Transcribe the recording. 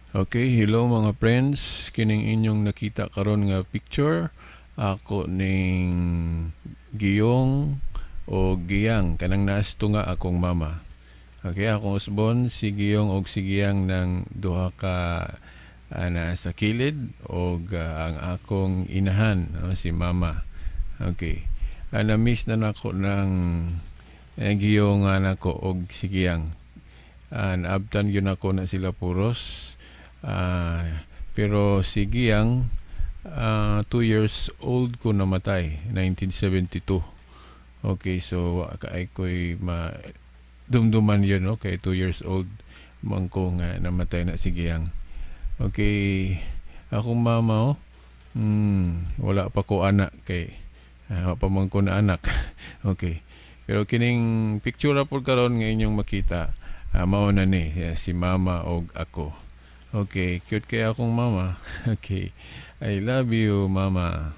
Okay, hello mga friends. Kining inyong nakita karon nga picture, ako ning Giyong o Giyang, kanang naas tunga, akong mama. Okay, akong usbon si Giyong og si Giyang ng duha ka na sa kilid og ang akong inahan, no, si mama. Okay. Na-miss na nako ng Giyong nga nako og si Giyang. Naabtan gyud nako na sila puros. Pero si Giyang, 2 years old ko namatay, 1972. Okay, so kay ko'y ma dumduman yun, no? Kay 2 years old man ko nga namatay na si Giyang. Okay, akong mama, oh, wala pa ko anak kay wa pa man ko na anak. Okay. Pero kining picture po karon nga inyong makita, mao na ni si mama og ako. Okay, cute kay akong mama. Okay. I love you, mama.